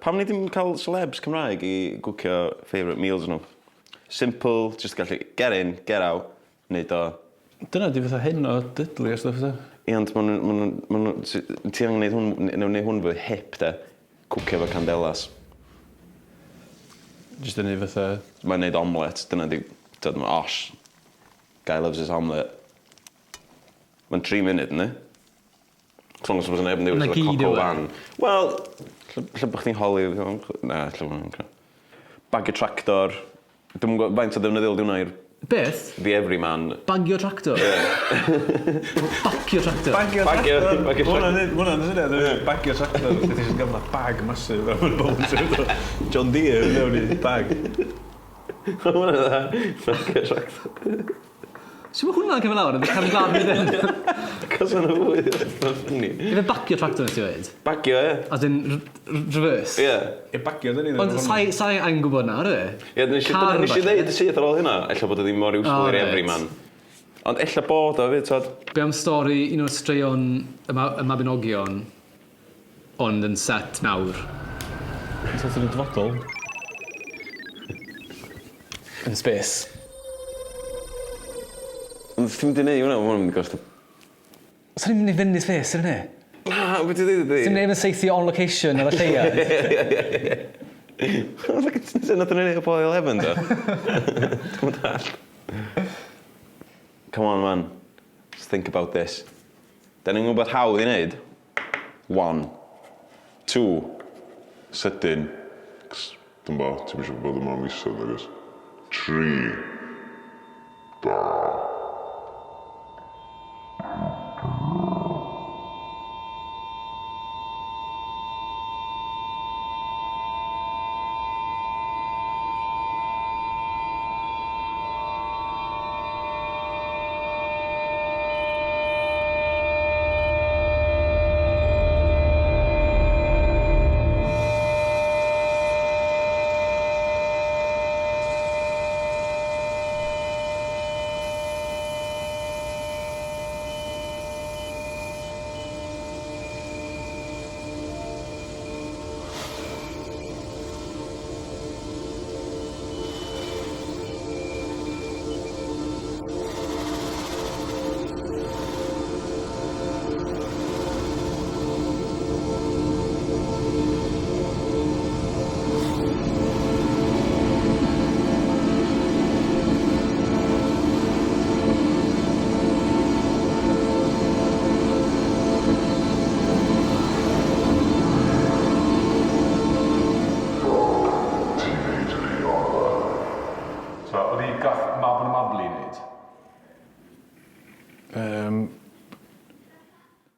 Pam ni ddim yn cael celebs Cymraeg i gwcio favourite meals nhw? Simple, jyst gallu get in, get out, neud o. Dyna 'di fatha hyn o Dudley a stwff de? Ie ond ma' nhw ma' nhw ma' nhw ti ti angen neud hwn ne- neu hwn fwy hip 'de? Cwcio efo candelas. Jyst yn neud fatha... Mae'n neud omelette, dyna 'di t'od ma' Osh. Guy loves his omelette. Mae'n 3 munud yndi? As long as bod neb yn dewis Na efo gyd coco yw e. fan. Wel, lle lle bo' chdi'n holi na lle bo' hwnna'n Bagio tractor. Dwi'm yn gwbo faint o ddefnyddiol 'di hwnna i'r Beth? The everyman. Bagio tractor? Ie. Bacio tractor? Bagio Bagio tractor! bagio Ma' hwnna'n neud ma' hwnna'n syniad yndi? Bagio tractor lle ti jyst yn ga'l fatha bag massive a ma'r bobl yn symud John Deere mewn i bag. Ma' hwnna'n dda. Bagio tractor. Su' ma' hwnna'n cymryd lawr yn cefn gwlad ni ddim? Cos ma' 'na fwy o petha funny. Ife bagio tractor nes ti weud? Bagio ie. As in r- r- reverse? Ie. Ie bagio 'dan ni Ond sai sai angen gwbod nawr yfe? Ie nes i Car nes i falle? ddeud yn syth ar ôl hynna ella bod o ddim mor useful O, i'r reit. everyman. Ond ella bod o 'fyd t'od? Be am stori un o'r straeon y ma- y Mabinogion ond yn set nawr? Yn set yn y dyfodol? Yn space. Ond os ti'n mynd i neud hwnna ma' hwnna'n mynd i gostio... Sa ni'n mynd i fynd i space ydyn ni? Na be' ti ddeud ydi... Sim neb yn saethu on location ar y lleuad. Sut nathon ni neud Apollo 11 do? Dwi'm yn dallt. Come on man. Let's think about this. 'Dan ni'n gwbod hawdd i neud. One. Two. Sydyn. 'C'os dw'mbo, ti'm isio bod yma am misoedd nagoes? Tri. Dau. Ti'n neud yr un o'r So, oedd hi gath Mabon a Mabli wneud? Yym.